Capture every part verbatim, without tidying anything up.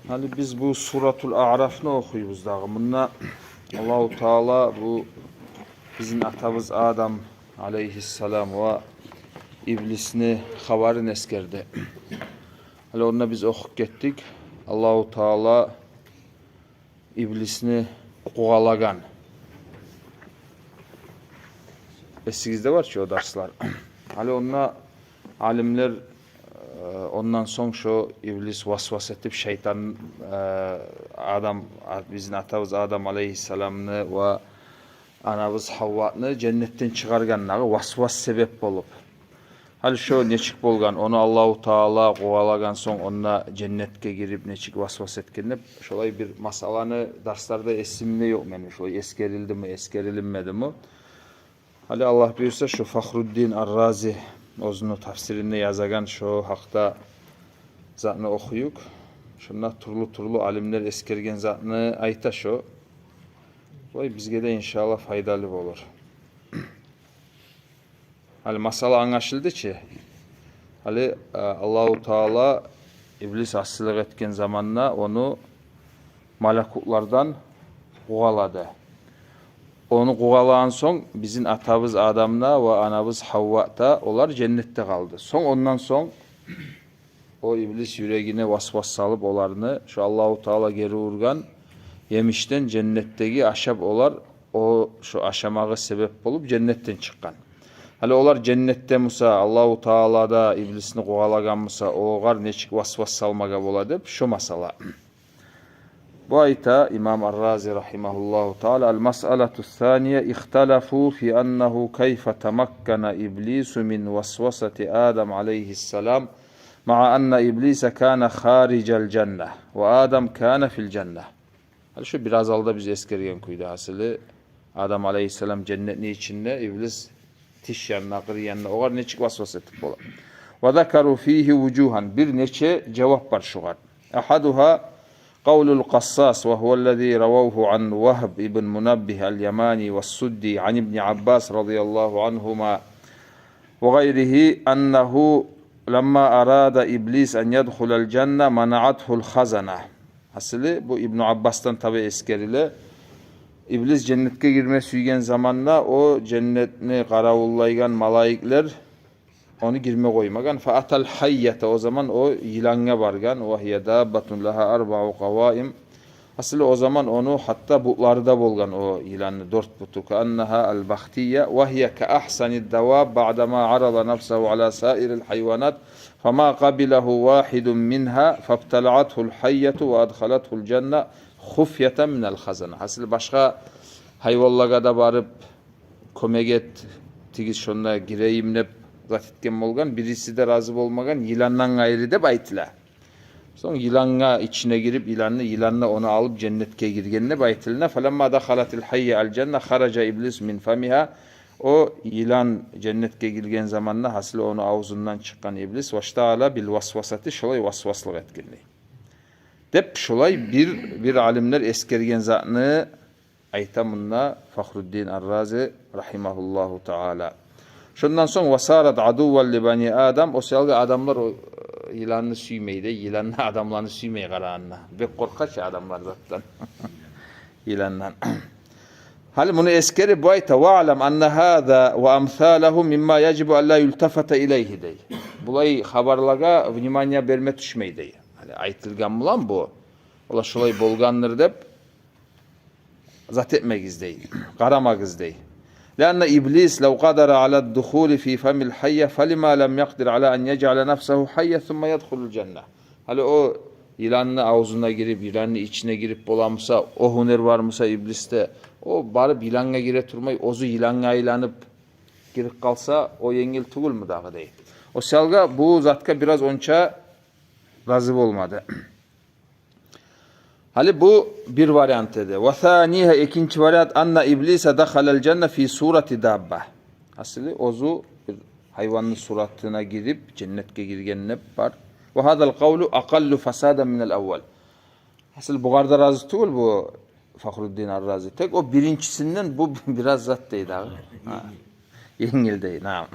Гьали биз бу Суратул Аърафны охуйбуз дагъы. Мунда Аллагьу Таала бу бизин атабыз Адам алейгьиссалам ва иблисни хабарын эсгерди. Гьали онда биз охуп гетдик. Аллагьу Таала иблисни къувалагъан. Эсигизде бар чы о дарслар. Гьали онда алимлер, э, ондан сонг шо иблис васвас этип, шайтан, э, Адам, а-, бизин атабыз Адам алейгьиссаламны ва анабыз Гьавваны женнетден чыгъаргъандагъы васвас себеп болуп. Гьали шо нечик болгъан, ону Аллагьу Таала къувалагъан сонг, онда женнетге гирип, нечик васвас этген деп, шолай бир масъаланы дарсларда эсимде ёкъ мени, шолай эсгерилдими, эсгерилинмедими. Гьали Аллагь буюрса, шо Фахруддин Ар-Рази оьзюню тафсиринде язагъан шо гьакъда затны охуюкъ. Шонда тюрлю-тюрлю алимлер эсгерген затны айта шо. Вай, бизге де, иншааллагь, пайдалы болур. Гьали масъала англашылды чы. Гьали, э, Аллагьу Таала иблис асилик этген заманда ону малакутлардан къувалады. Ону къувалагъан сонг, бизин атабыз Адам да ва анабыз Гьавва да, олар женнетде къалды. Сонг, ондан сонг о иблис юрегине васвас салып оланы, шо Аллагьу Таала гери ургъан емишден, женнетдеги, ашап олар, о, шо ашамагъы себеп болуп, женнетден чыкъгъан. Гьали олар женнетде буса, Аллагьу Таала да иблисни къувалагъан буса, огъар нечик васвас салмагъа бола деп, шо масъала. Бу айта имам Ар-Рази рагьимагьуллагьу таала: المسألة الثانية اختلفوا في أنه كيف تمكن إبليس من وسوسة آدم عليه السلام مع أن إبليس كان خارج الجنة وآدم كان في الجنة. Гьали шо бираз алда биз эсгерген кюйде, асылы Адам алейгьиссалам женнетни ичинде, иблис тыш янында, къыр янында, огъар нечик васвас этип бола? وذكروا فيه وجوها, бир нече жавап бар шогъар. أحدها قول القصاص وهو الذي رووه عن وهب بن منبه اليماني والسدي عن ابن عباس رضي الله عنهما وغيره أنه لما أراد إبليس أن يدخل الجنة منعته الخزنة. Асылы бу Ибну Аббасдан таби эсгериле. Иблис женнетге гирме сюйген заманда о женнетни къаравуллайгъан малайиклер ону гирме къоймагъан. فأتى الحية, о заман о йылангъа баргъан. وهي دابة لها أربع قوائم. Асылы о заман ону гьатта бутлары да болгъан, о йыланны дёрт буту. كأنها البختية وهي كأحسن الدواب بعدما عرض نفسه على سائر الحيوانات فما قبله واحد منها فابتلعته الحية وأدخلته الجنة خفية من الخزنة. Асылы башгъа гьайванлагъа да барып, кёмек этигиз, шонда гирейим деп зат этген болгъан, бириси де рази болмагъан, йыландан къайры деп айтыла. Сонг йылангъа ичине гирип, йыланны, йылан да ону алып женнетге гирген деп айтылына. فلما دخلت الحية الجنة خرج إبليس من فمها. О йылан женнетге гирген заманда, асылы ону авзундан чыкъгъан иблис, واشتغل بالوسوسة, шолай васваслыкъ этген дей. Деп шолай бир, бир алимлер эсгерген затны айта мунда Фахруддин Ар-Рази рагьимагьуллагьу таала. Шондан сонг وصارت عدوا لبني آدم, о саялгъа адамлар о, э, йыланны сюймей дей, йылан да адамланы сюймей къарагъанда. Бек къоркъа чы адамлар затдан. Йыландан. Гьали муну эсгерип бу айта: واعلم أن هذا وأمثاله مما يجب أن لا يلتفت إليه дей. Булай хабарлагъа внимание берме тюшмей дей. Гьали айтылгъан булан бу, олар шолай болгъандыр деп зат этмегиз дей, къарамагъыз дей. لأن إبليس لو قدر على الدخول في فم الحية فلما لم يقدر على أن يجعل نفسه حية ثم يدخل الجنة. Гьали о йыланны авзуна гирип, йыланны ичине гирип боламыса, о гьюнер бармыса иблисде, о барып йылангъа гире турмай, оьзю йылангъа айланып гирип къалса, о енгил тюгюлмю дагъы дей. О саялгъа бу затгъа бираз онча рази болмады. Гьали бу бир вариант эди. وثانيها, экинчи вариант, أن إبليس دخل الجنة في صورة دابة. Асылы оьзю бир гьайванны суратына гирип, женнетге гирген деп бар. وهذا القول أقل فسادا من الأول. Асылы бугъар да рази тюгюл бу Фахруддин Ар-Рази. Тек о биринчисинден бу бираз зат дей дагъы. Гьа. Енгил дей, наам.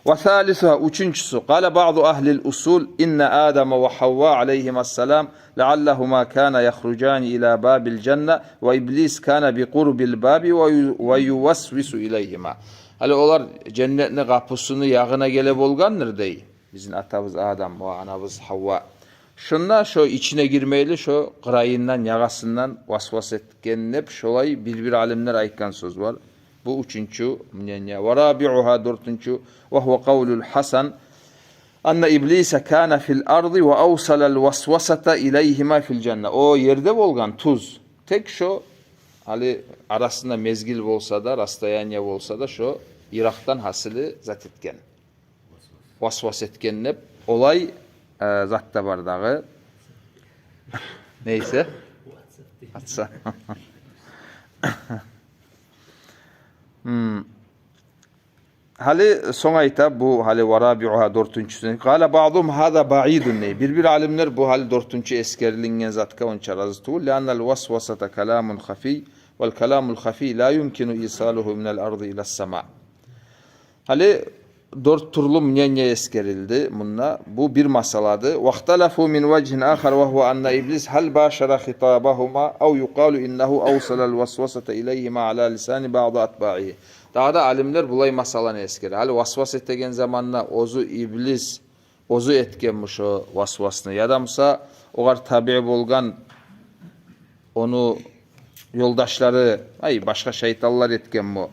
وثالثها, уьчюнчюсю, قال بعض أهل الأصول إن آدم وحواء عليهما السلام لعلهما كانا يخرجان إلى باب الجنة وإبليس كان بقرب الباب وي-, ويوسوس إليهما. Гьали олар женнетни къапусуну ягъына геле болгъандыр дей. Бизин атабыз Адам ва анабыз Гьавва. Шунда шо ичине гирмейли, шо къырыйындан, ягъасындан васвас этген деп, шолай бир-бир алимлер айтгъан сёз бар. Бу уьчюнчю мнение. ورابعها, дёртюнчю, وهو قول الحسن أن إبليس كان في الأرض وأوصل الوسوسة إليهما في الجنة. О ерде болгъан, туз. Тек шо, гьали арасында мезгил болса да, расстояние болса да, шо йыракъдан гьасили зат этген. Васвас этген деп, олай, э, зат да бар дагъы. Нейсе. Атса. Гьм. Гьали сонг айта бу, гьали ورابعها, дёртюнчюсю. قال بعضهم هذا بعيد, дей. Бир-бир алимлер бу гьали дёртюнчю эсгерилинген затгъа онча рази тюгюл. لأن الوسوسة كلام خفي والكلام الخفي لا يمكن إيصاله من الأرض إلى السماء. Гьали дёрт тюрлю мнение эсгерилди мунда. Бу бир масъалады. واختلفوا من وجه آخر وهو أن إبليس هل باشر خطابهما أو يقال إنه أوصل الوسوسة إليهما على لسان بعض أتباعه. Дагъы да алимлер булай масъаланы эсгере. Гьали васвас этеген заманда оьзю иблис, оьзю этгенми шо васвасны? Яда буса огъар табиъ болгъан ону ёлдашлары, ай, башгъа шайтанлар этгенми?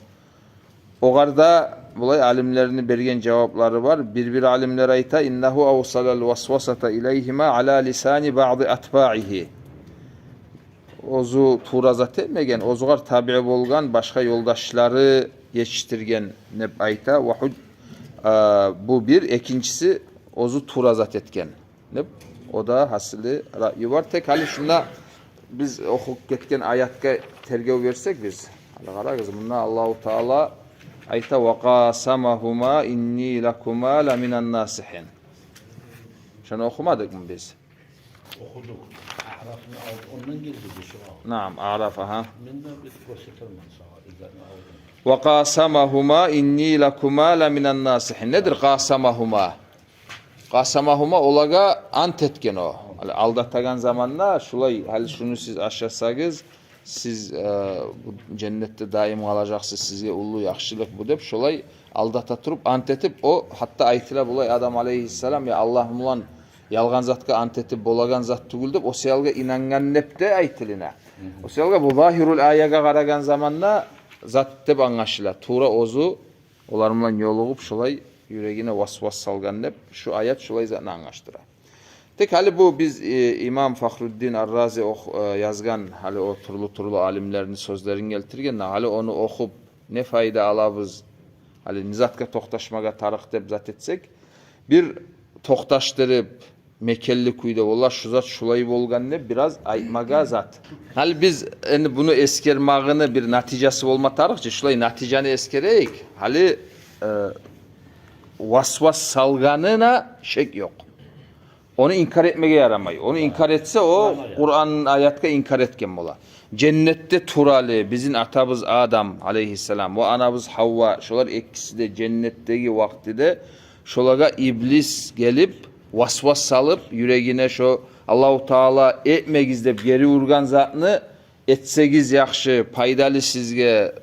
Огъар да булай алимлени берген жаваплары бар. Бир-бир алимлер айта: إنه أوصل الوسوسة إليهما على لسان بعض أتباعه. Оьзю тувра зат этмеген, оьзюгер табиъ болгъан башгъа ёлдашлары етишдирген деп айта. Ва гьуж-, а, бу бир, экинчиси, оьзю тувра зат этген деп. О да гьасили раъйы бар. Тек гьали шунда биз охуп гетген аятгъа тергев берсек биз, гьали къарагъыз, мунда Аллагьу Таала айта: وقاسمهما إني لكما لمن الناصحين. Шону охумадыкъмы биз? Охудукъ. Аърафны алды, ондан гелди бу суал. Наам, Аъраф, агьа. Мен де бир гёрсетермен сагъа, излетни алдым. وقاسمهما إني لكما لمن الناصحين. Недир къасамагьума? Къасамагьума, олагъа ант этген о. Гьали алдатагъан заманда шулай, гьали шуну сиз ашасагъыз, сиз, э, бу женнетде даим къалажакъсыз, сизге уллу яхшылыкъ бу деп, шолай алдата туруп, ант этип, о, гьатта айтыла булай, Адам алейгьиссалам, я Аллагь булан ялгъан затгъа ант этип болагъан зат тюгюл деп, о саялгъа инангъан деп де айтылына. О саялгъа бу загьирул аягъа къарагъан заманда зат деп англашыла. Тувра оьзю олар булан ёлугъуп, шолай юрегине васвас салгъан деп, шу аят шолай затны англашдыра. Тек гьали бу биз, э, имам Фахруддин ар-Рази ох-, э, язгъан, гьали о тюрлю-тюрлю алимлени сёзлерин гелтирген, гьали ону охуп не пайда алабыз? Гьали не затгъа токъташмагъа тарыкъ деп зат этсек, бир токъташдырып, мекенли кюйде, валлагь, шу зат шулай болгъан деп бираз айтмагъа зат. Гьали биз энди буну эсгермагъыны бир натижасы болма тарыкъ чы, шулай натижаны эсгерейик. Гьали, э, васвас салгъанына шек ёкъ. Ону инкар этмеге ярамай. Ону инкар этсе, о Къуран аятгъа инкар этген бола. Женнетде туралы бизин атабыз Адам алейгьиссалам ва анабыз Гьавва, шолар экиси де женнетдеги вакътиде шолагъа иблис гелип, васвас салып, юрегине шо Аллагьу Таала этмегиз деп гери ургъан затны этсегиз яхшы, пайдалы сизге,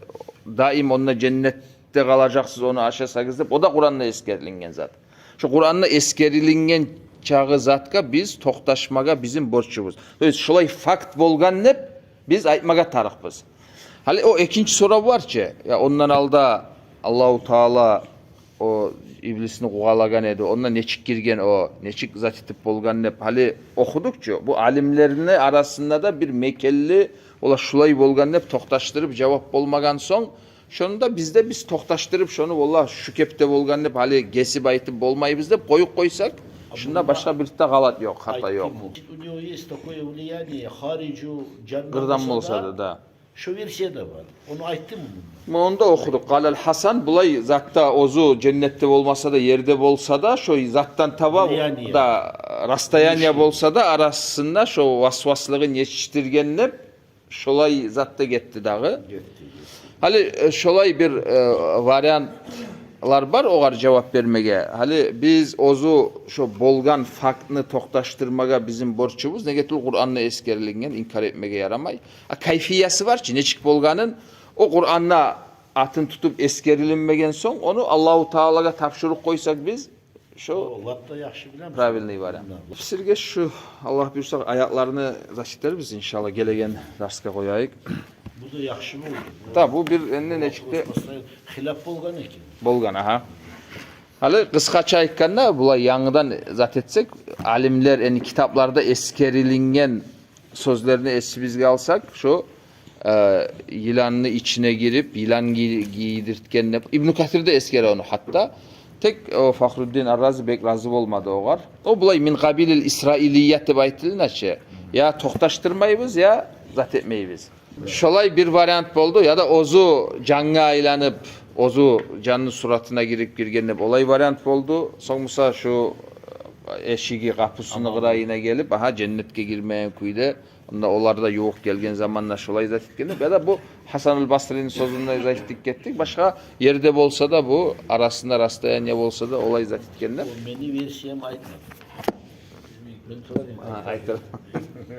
даим онда женнетде къалажакъсыз, ону ашасагъыз деп, о да Къуранда эсгерилинген зат. Шо Къуранда эсгерилинген чакъы затгъа биз токъташмагъа бизин борчубуз. То есть шолай факт болгъан деп биз айтмагъа тарыкъбыз. Гьали о экинчи сорав бар чы, я ондан алда Аллагьу Таала о иблисни къувалагъан эди, онда нечик гирген о, нечик зат этип болгъан деп гьали охудукъ чу. Бу алимлени арасында да бир мекенли, ола шулай болгъан деп токъташдырып жавап болмагъан сонг, шону да биз де биз токъташдырып шону, валлагь, шу кепде болгъан деп гьали гесип айтып болмайбыз деп къоюп къойсакъ, шунда башгъа бир де гъалат ёкъ, хата ёкъ. У него есть такое влияние, хариджу, жандан болса да, да. Шо версия да бар. Ону айтдымы мунда? Ма онда охудукъ. Къалал Гьасан, булай затда оьзю женнетде болмаса да, ерде болса да, шо затдан таба да, расстояние болса да, арасында шо васваслыгъын етишдирген деп, шолай затда гетди дагъы. Гетди, гетди. Гьали, э, шолай бир, э, вариант Алар бар огъар жавап бермеге. Гьали биз оьзю шо болгъан фактны токъташдырмагъа бизин борчубуз. Неге тюгюл, Къуранда эсгерилинген, инкар этмеге ярамай. А кайфиясы бар чы, нечик болгъанын, о Къуранда атын тутуп эсгерилинмеген сонг, ону Аллагьу Таалагъа тапшуруп къойсакъ биз, шо О, лап да яхшы билем. Правильный вариант. Мунда. Бисирге шу, Аллагь буюрса, аятланы зат этербиз, иншаллагь, гелеген дарсгъа къояйыкъ. Бу да яхшы болду. Да, бу бир энни нечик де Хилап болгъан экен. Болгъан, агьа. Гьали къысгъача айтгъанда, булай янгыдан зат этсек, алимлер, энни китапларда эсгерилинген сёзлерин эсибизге алсакъ, шо, э, йыланны ичине гирип, йылан гий-, гийдиртген деп, Ибну Касир де эсгере ону гьатта. Тек о Фахруддин Ар-Рази бек рази болмады огъар. О булай мин къабилил исраилият деп айтылына чы. Я токъташдырмайбыз, я зат этмейбиз. Шолай бир вариант болду, яда оьзю жангъа айланып, оьзю жанны суратына гирип гирген деп, олай вариант болду. Сонг буса шу эшиги, къапусуну къырыйына гелип, агьа, женнетге гирмеген кюйде, онда олар да ювукъ гелген заманда шолай зат этген деп. Яда бу Гьасанул Басрини сёзюнде зат этип гетдик. Башгъа ерде болса да, бу арасында расстояние болса да, олай зат этген деп. О мени версиям, айтмадым. Мен турайым. Гьа, айтыр.